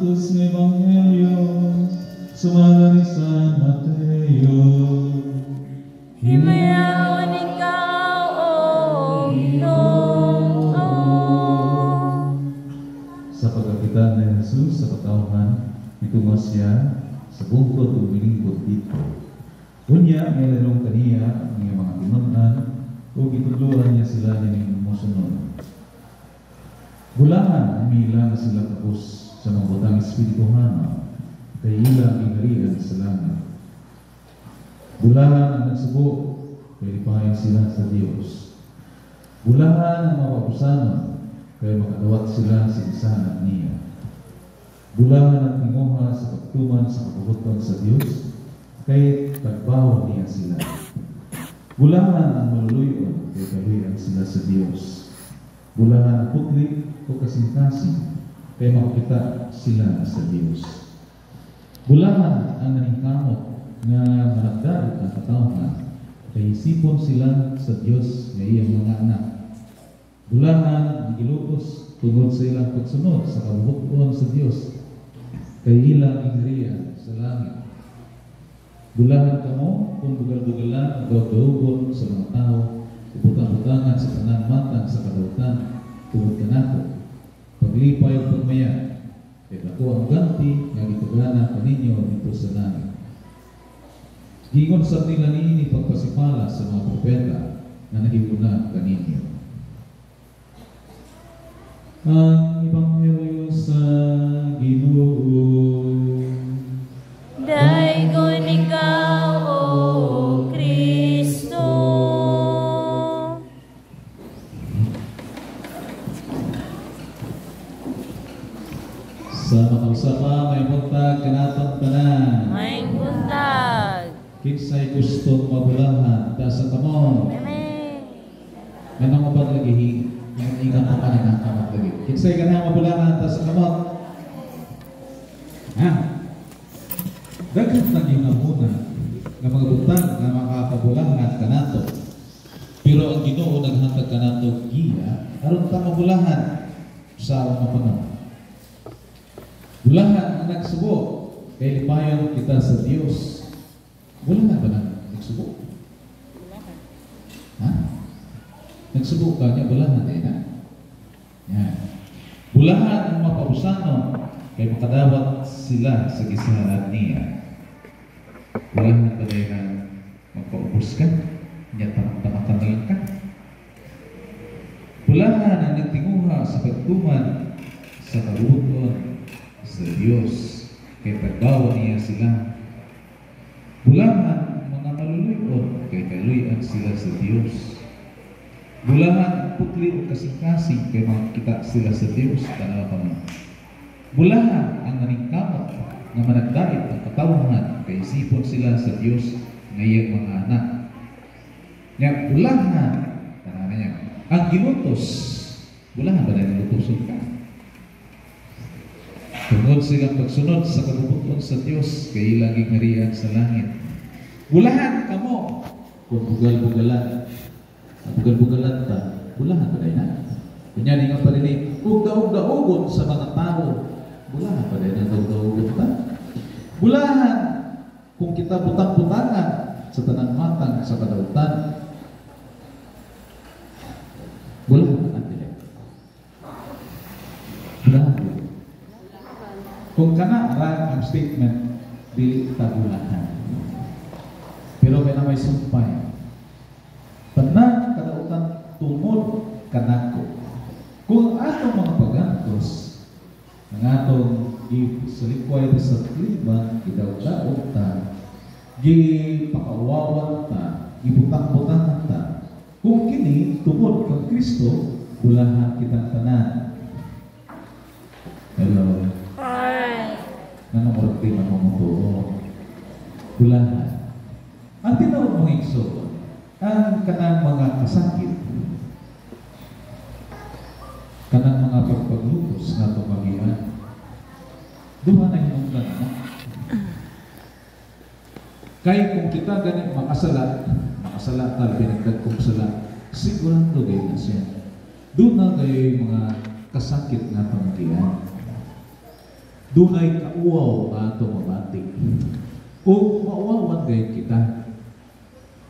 Santos nga Ebanghelyo sumala ni San Mateo. Himayaon ikaw, O Ginoo. Sa pagkakita ni Jesus sa katawhan, mitungo siya sa bungkod ug milingkod didto. Unya may lalong kaniya ang iyang mga tinun-an ug gitudloan niya sila nining mosunod. Bulahan ang mila nga sila kapos sa mga butang espirituhanon, kay ilang gingharian sa langit. Bulahan ang nagsubo, kay lipayon sila sa Dios. Bulahan ang mapabusanon, kay makadawat sila sa gisaad niya. Bulahan ang tinguha sa pagtuman sa kabubuton sa Dios, kay tagbaw niya sila. Bulahan ang maluluyon, kay kaluyan sila sa Dios. Bulahan ang putli o kasing-kasing, kay makakita sila sa Dios. Bulahan ang naningkamot nga managdait ang katawhan, kay isipon sila sa Dios nga iyang mga anak. Bulahan ang gilukos tungod sa ilang pagsunod sa kabubuton sa Dios, kay ilang gingharian sa langit. Bulahan kamo kung bugal-bugalan o daog sa mga tao, ubutang-butangan sa tanan matang sa kadautan tungod kanako. Paglipay ug pagmaya, kay dako ang ganti nga gitugana kaninyo didto sa langit. Giingon sab nila niini pagpasipala sa mga propeta nga nahiuna kaninyo. Ang Ebanghelyo sa Ginoo. Daygon ikaw, O Kristo. Sa makausapa, may buntag kanatong tanan. May buntag. Kinsay gustong mabulahan, taas ang kamot. Amen. Ganang uban lagi, ingat mo ka na ng kamot lagi. Kinsay ganang mabulahan, taas ang kamot. Ha? Daghan na ginamuna nga mga butang nga makapabulahan kanato. Pero ang Ginoo naghatag kanato giya aron ta mabulahan sa mga panahon. Bulahan ang nagsubo kay lipayon kita sa Dios. Bulahan ba nang nagsubo? Ha? Nagsubo ka niya, bulahan din na. Yan. Bulahan ang mapabusanon kay makadawat sila sa gisaad niya. Bulahan ba na magpaubos ka? Nya tamak-tamakan na lang ka. Bulahan ang nagtinguha sa pagtuman sa kabubuton sa Dios kay tagbawa niya sila. Bulahan ang mga maluluyon kay kaluyan sila sa Dios. Bulahan ang putli o kasing-kasing kay makita sila sa Dios. Tanawa ka mo. Bulahan ang naningkamot nga managdait ang katawhan kay isipon sila sa Dios nga iyang mga anak. Nya bulahan tanawa niya ang gilutos. Bulahan ba na gilutoson ka? Tungod silang pagsunod sa kabubuton sa Dios kay ilang gingharian sa langit. Bulahan kamo kung bugal-bugalan. Bugal-bugalan ta, bulahan ba na? Kunya ningon pa rin, ug daog-daogon sa mga tao. Bulahan pa rin ang daog-daogon ta. Bulahan kung kita butang-butangan sa tanang matang sa kadautan. Bulahan pa natin. Bulahan pa. Kung kana ra ang statement, dili ta bulahan. Pero kay na may sumpay. Tanan kadautan tungod kanako. Kung atong mga pagantos, ang atong gisalikway sa kliban, gidaog-daog ta, gipakawawan ta, gibutang-butangan ta. Kung kini tungod kang Kristo, bulahan kitang tanan. Hello. Hi. Nanong di man mo mutuo. Bulahan. Ang tinuod mong igsoon, ang kanang mga kasakit, kanang mga pagpaglutos nga itong magian, duha na hinungdan na. Kay kung kita gani makasala, makasala ta, binagdag kong sala, sigurado gay na siya. Doon na kayo mga kasakit nga pamagian. Dunay kauwaw nga ato mabati. Ug mauwawan gayud kita.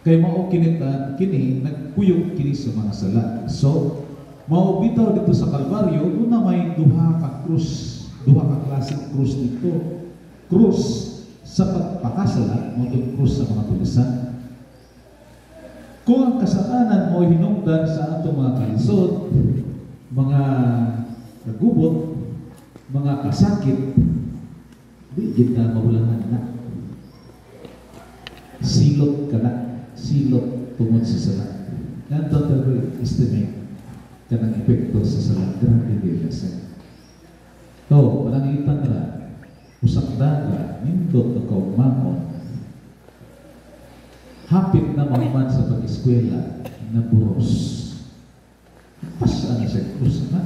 Kay mao kini kini nagkuyog kini sa mga sala. So, mao bitaw dito sa Kalbaryo, duna may duha ka krus, duha ka klaseng krus dito. Krus sa pagpakasala, mao krus sa mga tulisan. Kung ang kasalanan mo hinungdan sa atong mga kalisod, mga kagubot, mga kasakit, di gid na mabulahan na. Silot ka na, silot tungod sa sala. And don't ever estimate kanang epekto sa sala. Grabe di kasi. To, pananglitan ra, usak daga, nindot na kaugmaon, hapit na mahuman sa pag-eskwela na buros. Pasaan na sa krus na.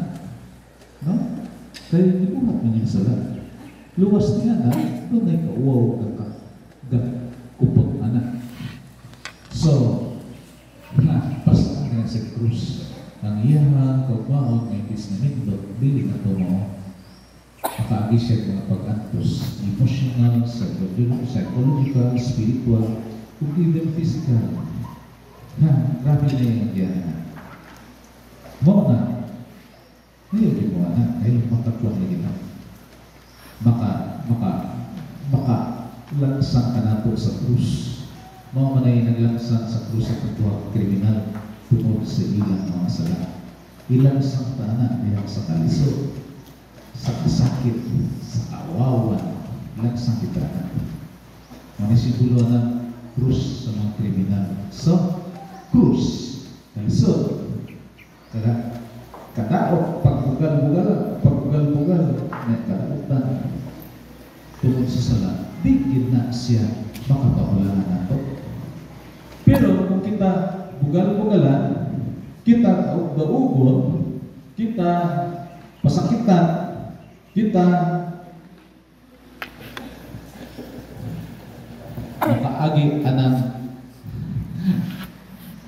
No? Kaya gibuhat man yung sala. Luwas niya na, dunay kauwaw ka kupot anak. So, na, pasaan na sa krus. Ang iyang kaugmaon nga imbis na nindot, dili na to mo. Makaagi siya mga pag-antos, emotional, psychological, spiritual, ug even physical. Ha, grabe na yung diyan. Mo na, ayaw di mo na, ayaw makakuha na gina. Maka, maka, maka, langsang ka nato sa krus. Mao man ay naglangsang sa krus sa duha kriminal tungod sa ilang mga sala. Ilangsang ta na diha sa kalisod, sa kasakit, sa kawawan, langsang kita na. Manisibulo ng krus sa mga kriminal. So, krus, kalisod, kada kadaot, pagbugal-bugal, pagbugal-bugal, na kadaotan, tungod sa sala, di gid na siya makapahulangan nato. Pero kung kita bugal-bugalan, kita daog-daugon, kita pasakitan, kita makaagi anang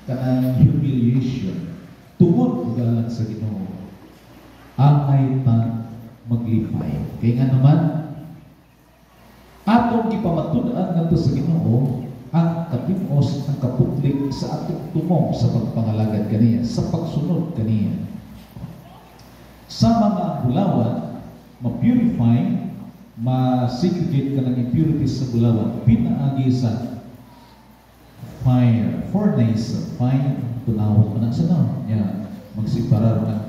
kanang humiliation tungod bugalan sa Ginoo, angay ta maglipay. Kay nga naman atong gipamatud-an ngadto sa Ginoo ang katimos, ang kaputlik sa atong tumong sa pagpangalagad kaniya, sa pagsunod kaniya. Sa mga bulawan, ma-purify, ma-segregate ka ng impurities sa bulawan, pinaagi sa fire, furnace, fire, tunawon pa na sa no. Ya, magseparar ng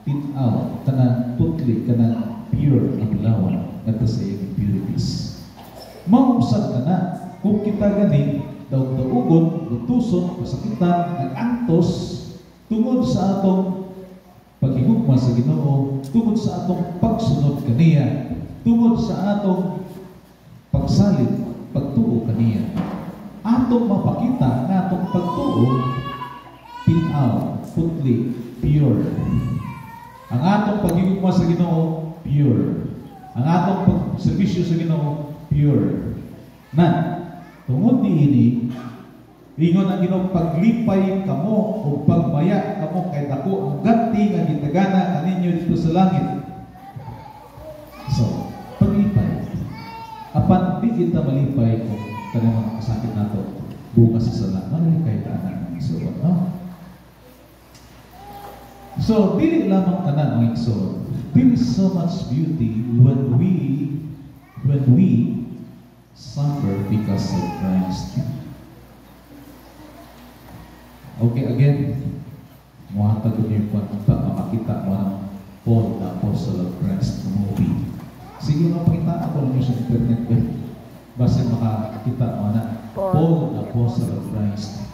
tinaw, kanang putli, kanang pure na bulawan, ngadto sa iyang impurities. Mausad ka na, kung kita gani, daog-daugon, lutuson, pasakitan, nag-antos, tungod sa atong paghigugma sa Ginoo, tungod sa atong pagsunod kaniya, tungod sa atong pagsalig, pagtuo kaniya. Atong mapakita nga atong pagtuo, tinaw, putli, pure. Ang atong paghigugma sa Ginoo, pure. Ang atong pagserbisyo sa Ginoo, pure. Na, tungod niini, ingon ang Ginoo, paglipay kamo o pagmaya kamo kay dako ang ganti nga gitagana kaninyo dito sa langit. So, paglipay. Apan di kita malipay kung kanang mga kasakit nato bunga sa sala, malipay ta ana ng igsoon, no? So, dili lamang kana mga igsoon. There is so much beauty when we suffer because of Christ. Okay, again, muhatag ko niyo kung makakita mo ng Paul, the Apostle of Christ movie. Sige, mapakita ako ninyo sa internet eh. Basta makakita mo na Paul, the Apostle of Christ.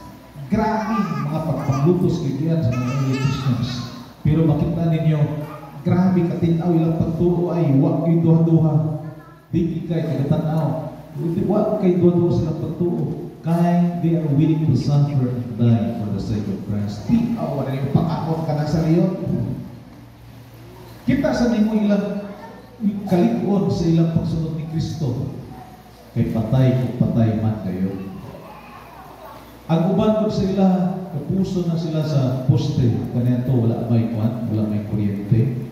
Grabe mga pagpanglutos gigian sa mga early Christians. Pero makita ninyo, grabe katinaw ilang pagtuo ay wa kay duha-duha. Di kay kagatanaw. Wa kay duha-duha silang pagtuo. Kay they are willing to suffer and die for the sake of Christ. Di awa na yung pakakot ka na sa leon. Kita sa nimo ilang kalig-on sa ilang pagsunod ni Kristo. Kay patay kung patay man kayo. Ang uban kung sila, kapuso na sila sa poste. Kanito, wala may kwan, wala may kuryente.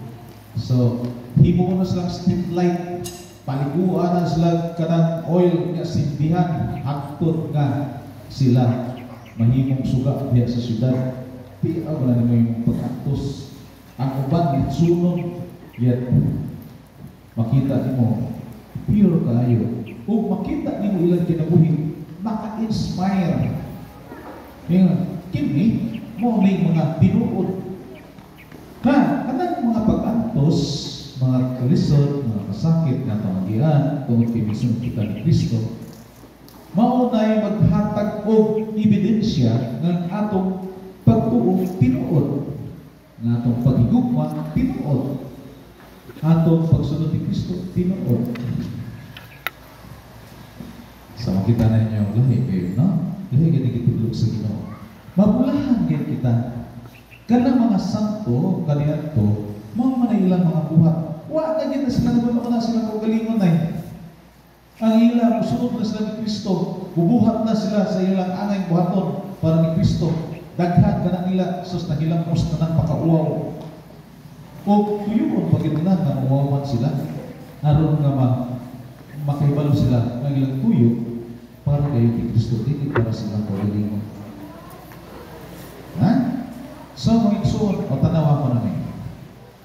So, himo na silang street light. Paliguan na sila kanang oil nga sindihan hangtod nga sila mahimong suga diha sa syudad. Pia wala na mo yung pag-antos. Ang uban litsunon, yet makita nimo pure kaayo. Ug makita nimo ilang kinabuhi, maka-inspire. Ingon, kini mao ni mga tinuod. Ha, kanang mga pag-antos, mga kalisod, mga kasakit nga pamagian tungod kay misunod kita ni Kristo, mao nay maghatag og ebidensya ng atong pagtuo tinuod, ng atong paghigugma tinuod, atong pagsunod ni Kristo tinuod. Sa makita na ninyo, lahi kayo, no? Lahi gani gitudlo sa Ginoo. Mabulahan gyud kita. Kanang mga santo kaniadto, mao man ang ilang mga buhat. Wa na gyud na sila, wala na sila kaugalingon ay. Ang ila, musunod na sila ni Kristo, bubuhat na sila sa ilang angay buhaton para ni Kristo. Daghan ka na nila, sus, nagilamos na ng pakauwaw. O tuyuon pag nila nga uwawan sila, aron nga makahibalo sila ng ilang tuyo para kayo kay Kristo, dili para silang kaugalingon. Ha? So, mga igsoon, o tanawa ko na ni.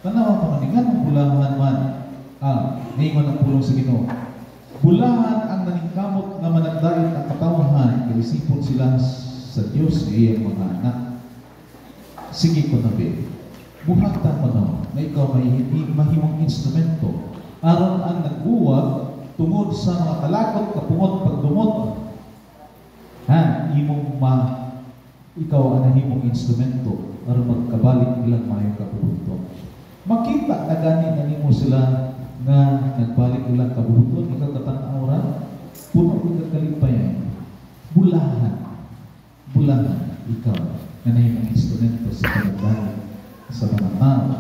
Tanawa ko na ni, nganong bulahan man ang ningon ang pulong sa Ginoo? Bulahan ang naningkamot nga managdait ang katawhan, kay isipon sila sa Dios nga iyang mga anak. Sige ko na be, buhatan mo no, na ikaw may mahimong instrumento aron ang nagbuwag tungod sa mga kalagot, kapungot, pagdumot. Ha, imong ma ikaw ang nahimong instrumento aron magkabalik ilang maayong kabubuton. Makita na gani na nimo sila nga nagbalik ilang kabubuton, ikaw katan-aw ra, puno gyud ka kalipayan. Bulahan. Bulahan ikaw nga nahimong instrumento sa pagbalik sa mga tao.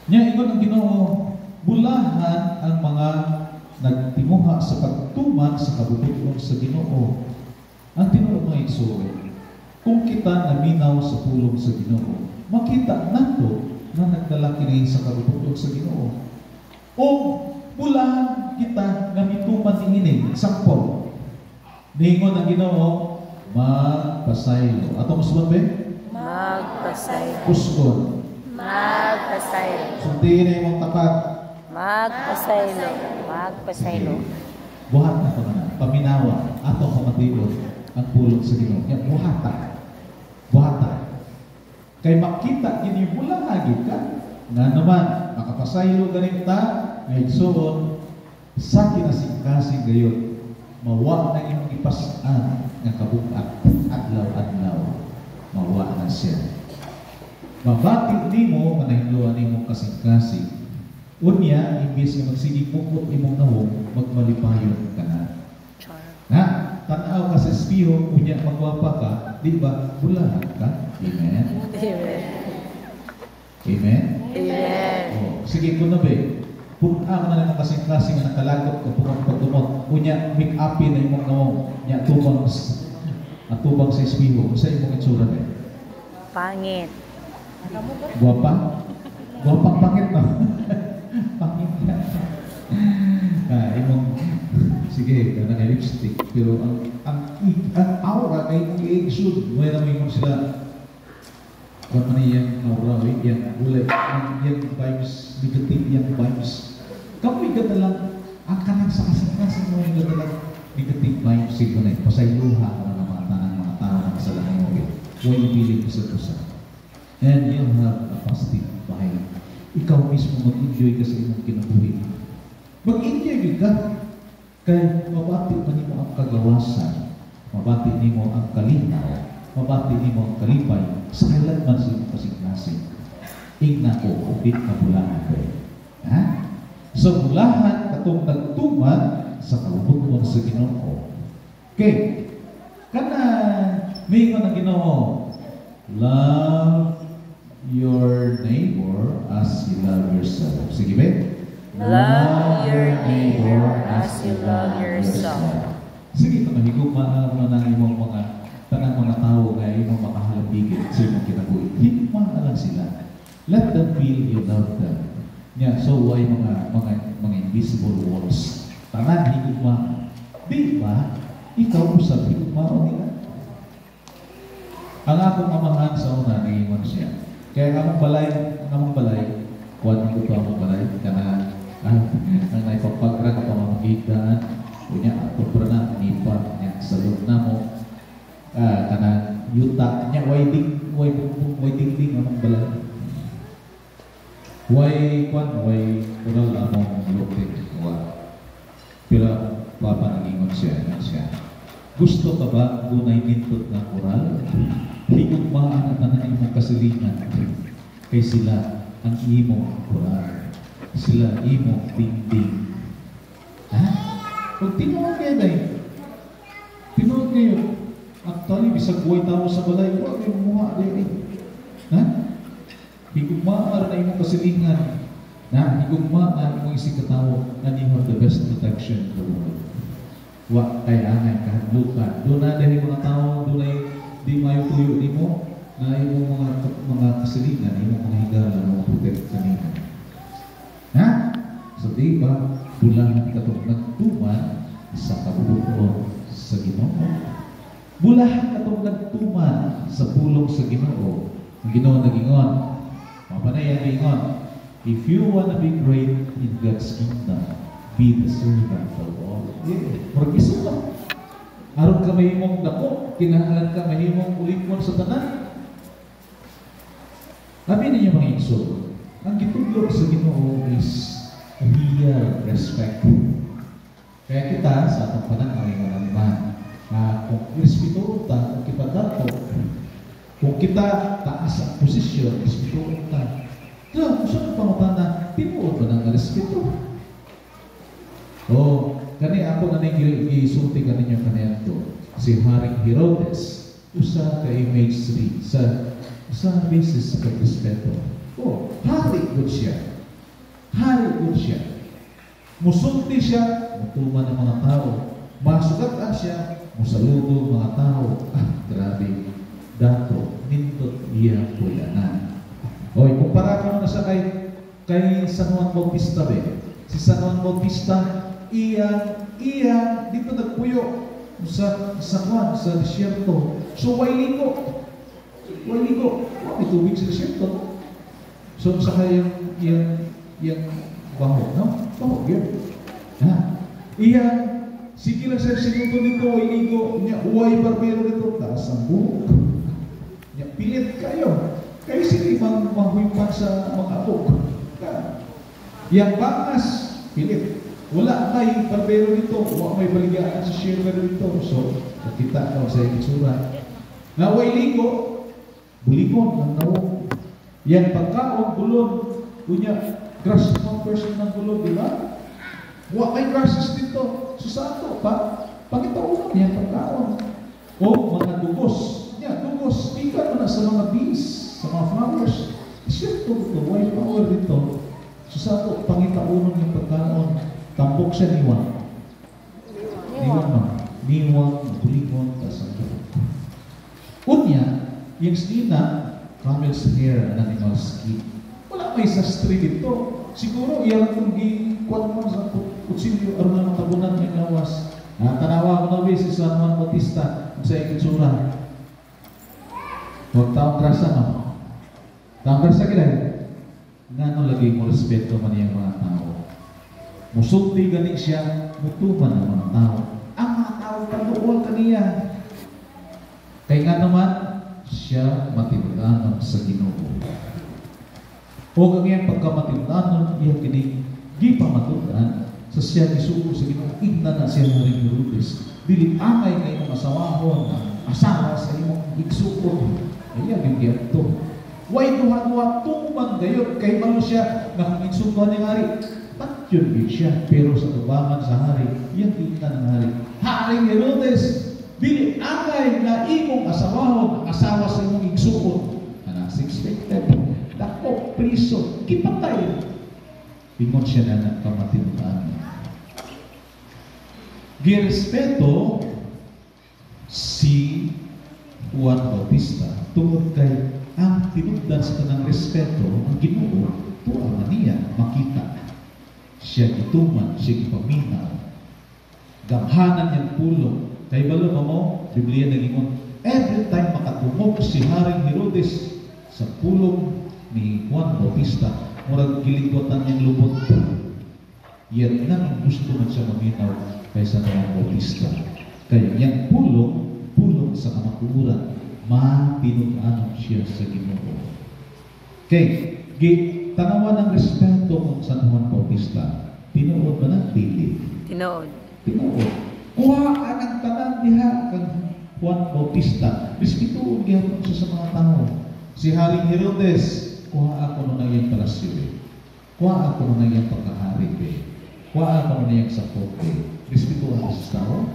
Nya ingon ang Ginoo, bulahan ang mga nagtinguha sa pagtuman sa kabubut-on sa Ginoo. Ang tinuod, mga igsoon, kung kita naminaw sa pulong sa Ginoo, makita nato na nagdala kini sa kabubut-on sa Ginoo. O bulahan kita nga mituman niini. Example, ningon ang Ginoo, magpasaylo. Atong usbon be? Magpasaylo. Kusgon. Magpasaylo. Sultihin na imong tapat. Magpasaylo. Magpasaylo. Buhat na ko na. Paminawa. Ato pamation ang pulong sa Ginoo. Ya, buhata. Buhata. Kay makita kini bulaha gyud ka. Nga naman, makapasaylo ganin ta, nga igsoon, sa kinasingkasing gayon, mawa na imong ipas-an nga kabugat adlaw-adlaw. Mawa na siya. Mabati nimo nga nahinloan nimong kasing-kasing. Unya, imbis nga magsige mukot imong nawong, magmalipayon ka na. Char. Ha? Tanaw ka sa espiho, unya magwapa ka, di ba? Bulahan ka. Amen? Amen. Amen? Amen. Oh, sige, kuno be. Pun-a ka na lang kasing-kasing nga nakalagot ka pungong pagdumot. Unya, make upin na imong nawong. Nya, atubang sa espiho. Unsa imong itsura be? Pangit. Guwapa? Guwapang pangit, no? Pangit yan. Ah, imong, sige, kana kay lipstick, pero ang aura kay imong i-exude, may na mo sila, kung ano yung aura, oy, yang gulay, ang yang vibes, negative yang vibes. Kamoy ganda lang, ang kanang sa kasing-kasing mo yung ganda lang, negative vibes, sige na, pasayloha ka na ng mga tanang mga tao na kasalanan mo. Huwag ipilit sa usa. And you'll have a positive vibe. Ikaw mismo mag-enjoy ka sa imong kinabuhi. Mag-enjoy gyud ka. Kay mabati man nimo ang kagawasan, mabati nimo ang kalinaw, mabati nimo ang kalipay sa kailanman sa imong kasing-kasing. Ingna ko, di ka bulahan ko. Ha? So bulahan katong nagtuman sa kabubut-on sa Ginoo. Okay. Kana mingon ang Ginoo, "Love your neighbor as you love yourself." Sige ba? Love your neighbor as you love yourself. Sige, kung higugma mo na imong mga tanang mga tao nga imong makahalambigit sa imong kinabuhi. Higugma na lang sila. Let them feel you love them. Nya, so way mga invisible walls. Tanan higugma. Di ba? Ikaw usab higugmaon nila. Ang akong amahan sa una, niingon siya. Kaya ang among balay, kuan ko to among balay, kana ang naipapagra ka pamamagigdaan, unya ato pra na nipa nya salon na mo, kanang yuta nya way ding way bumbong, way dingding among balay. Way kuan, way kural among lote wa. Pero papa nagingon siya, ingon siya. "Gusto ka ba dunay nindot nga koral? Higugmaan ang tanan imong kasilingan. Kay sila ang imong koral. Sila imong dingding." Ha? Kung tinuod kayo day, tinuod kayo. Actually, bisag buhay tao sa balay, wa may muha day. Ha? Higugmaan na imong kasilingan. Na, higugmaan imong isig katawo and you have the best protection in the world. Wa kay angay kahadlukan. Doon na dahil mga tao, doon ay di mayo tuyo nimo na imong mga kasilingan, imong mga higala na protect kanimo. Ha? So di ba bulahan katong nagtuman sa kabubut-on sa Ginoo? Bulahan katong nagtuman sa pulong sa Ginoo. Ang Ginoo nagingon. Mapanay ang gingon. "If you wanna be great in God's kingdom, be the servant of all." Yeah. Murag isa ba? Aron ka mahimong dako, kinahanglan ka mahimong ulipon sa tanan. Labi ninyo, mga igsoon, ang gitudlo sa Ginoo is real respect. Kaya kita sa atong pananaw nga naman, kung respeto ta, kung kita dato, kung kita taas ang posisyon, respeto ta. Kaya kung saan ang pangutana, tinuod ba ng respeto? Oh, kani ako na ning gisulti kaninyo kaniadto. Si Haring Herodes, usa ka imagery sa basis sa pagrespeto. Oh, hari gud siya. Hari gud siya. Musulti siya, mutuman ang mga tao. Masugatan siya, musaludo ang mga tao. Ah, grabe. Dato, nindot iya puy-anan. Oy, kumpara ko na sa kay San Juan Bautista be. Si San Juan Bautista, iyang iyang dito nagpuyo sa Juan, sa disyerto. So way ligo. Way ligo. Wa may tubig sa disyerto. No? So sa kayang iyang iyang baho, no? Baho gyud. Ha? Iyang sige lang siya sinuto dito, way ligo, nya way barbero dito, taas ang buhok. Nya pilit kayo. Kay sige mang mahuypan sa mga abog. Yang bangas, pilit. Wala may barbero dito, wala may baligaan sa shaver dito. So, nakita ko sa itsura. Nga way ligo, bulikon ang nawong. Yang pagkaon, gulon. Unya, grasshoppers ng gulon, di ba? Wa may grasses dito. So sa ato pa, pangitaunon niya pagkaon. O mga dugos. Nya, dugos, gikan man na sa mga bees, sa mga flowers. Siyempre ito, way flower dito. So sa ato, pangitaunon yung pagkaon. Tambok siya niwang. Niwang no? Niwang, bulikon, tas ang buhok. Unya, yung sina, camel's hair and animal skin. Wala may sastre dito. Siguro, iyan kung gikuan mo sa kutsilyo, aron na matabunan yung lawas. Ah, tanawa ko na si San Juan Bautista sa itsura. Huwag taong grasa, no? Taong grasa kila. Ngano lagi mo respeto man iyang mga tao. Musulti gani siya, mutuman ang mga tao. Ang mga tao paduol kaniya. Kay nga naman, siya matinud-anon sa Ginoo. O ang iyang pagkamatinud-anon, iyang kining gipamatud-an sa siya gisugo sa Ginoo, ingna na siya Haring Herodes. Dili angay nga imong asawahon, ang asawa sa imong igsuon. Ay, yung giadto. Way duha-duha, tuman gayod, kay malo siya, nga kung insultuhan niya hari, patyon gyud siya. Pero sa tubangan sa hari, iyang ingna ng hari. "Haring Herodes, dili angay nga imong asawahon, ang asawa sa imong igsuon." And as expected, dako, priso, kipatay. Ingon siya na nagkamatinud-an. Girespeto si Juan Bautista tungod kay ang tinugdan sa tanang respeto ang Ginoo tuwa man niya makita. Siya gituman, siya gipaminaw. Gamhanan niyang pulong. Kay balo ba mo, Biblia nagingon, every time makatungog si Haring Herodes sa pulong ni Juan Bautista, murag giligwatan niyang lubot. Yet nga gusto man siya maminaw kay San Juan Bautista. Kaya niyang pulong, pulong sa kamatuoran, matinud-anon siya sa Ginoo. Okay, tanawan ng respeto kung San Juan Bautista, tinuod ba ng dili? Tinuod. Tinuod. Kuhaan ang tanan diha kang Juan Bautista. Respetuon gihapon siya sa mga tao. Si Haring Herodes, kuha ako no na iyang palasyo eh. Kuha ako no na iyang pagkahari eh. Kuha ako no na iyang sakop eh. Respetuan siya sa tao.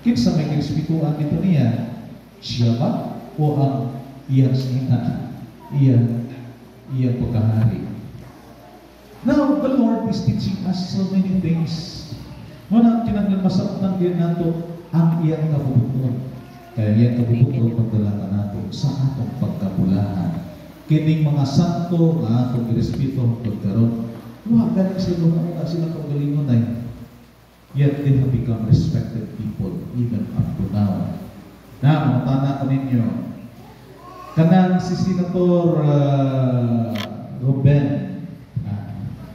Kinsa may respetuan dito niya? Siya ba? O ang iyang sina? Iyang pagkahari? Now, the Lord is teaching us so many things. Muna, kinahanglan masabtan din nato ang iyang kabubuton. Kaya iyang kabubuton magdala ka nato sa atong pagkabulahan. Kining mga santo nga atong girespeto pagkaron, wa galing sila una sila kaugalingon ay. Yet they have become respected people even up to now. Na, mangutana ko ninyo. Kanang si Senator Ruben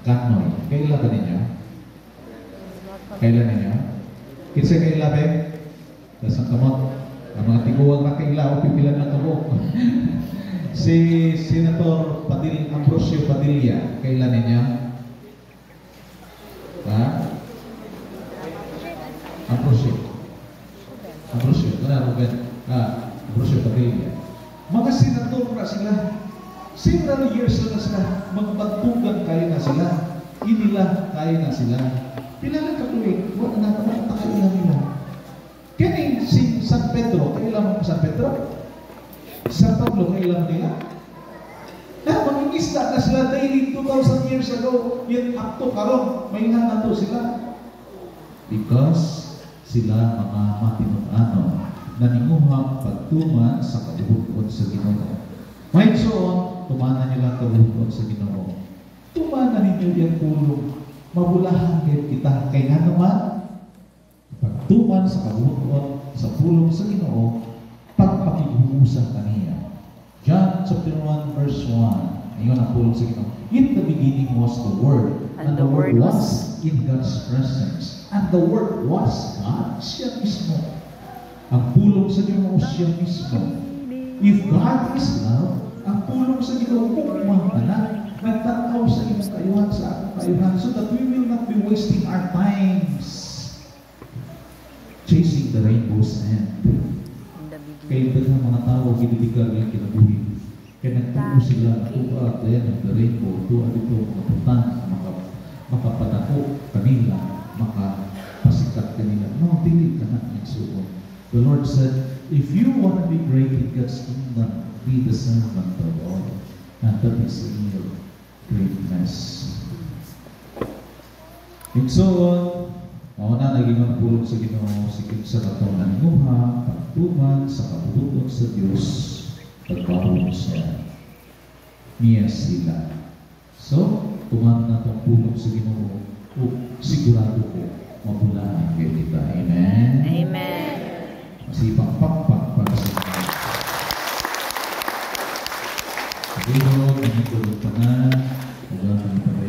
Canoy, kaila ba ninyo? Kaila ninyo? Kinsa kaila be? Tas ang kamot. Ang mga tiguang na kaila o pipilan ng kabuok. Si Senator Ambrosio Padilla, kaila ninyo? Ha? Ambrosio. Ambrosio, kana Ruben. Ambrosio Padilla. Mga senador na sila. Several years na sila. Magbantugan kayo na sila. Inila kayo na sila. Pila lang ka tuig, wa na na kaila nila. Kini si San Pedro, kaila mo San Pedro? San Pablo, kaila mo nila? Na, mangingisda na sila daily 2,000 years ago. Yet up to karon, may na to sila. Because sila mga matinud-anon naninguhang pagtuman sa kabubuton sa Ginoo. May soon, tumanan nila ang kabubuton sa Ginoo. Tumanan ninyo iyang pulong. Mabulahan kayo kita. Kay nga naman, pagtuman sa kabubuton sa pulong sa Ginoo, pagpakighuusa kaniya. John chapter 1 verse 1. Ngayon ang pulong sa Ginoo. In the beginning was the Word, and the Word was in God's presence, and the Word was God. Siya mismo. Ang pulong sa Ginoo, siya mismo. If God is love, ang pulong sa Ginoo gugma na. Nagtanaw sa imong kayuhan, sa akong kayuhan, so that we will not be wasting our times chasing the rainbow's end. In the beginning. Kay daghang mga tao gidedikar nilang kinabuhi. Kay nagtuo sila, tuwa at the rainbow, tuwa dito mga butang, makapadako kanila, makapasikat kanila. No, dili ka na igsuon. The Lord said, if you want to be great in God's kingdom, be the servant of all. And that is real greatness. Igsuon, mao na naging ang pulong sa Ginoo si kinsa katong naninguha, pagtuman sa kabubuton sa Dios, pagbaon siya niya sila. So, tuman na tong pulong sa Ginoo o sigurado ko mabulahan kayo kita. Amen. Amen. Masipang pakpak para sa Ginoo. Ginoo, tanan, ug ang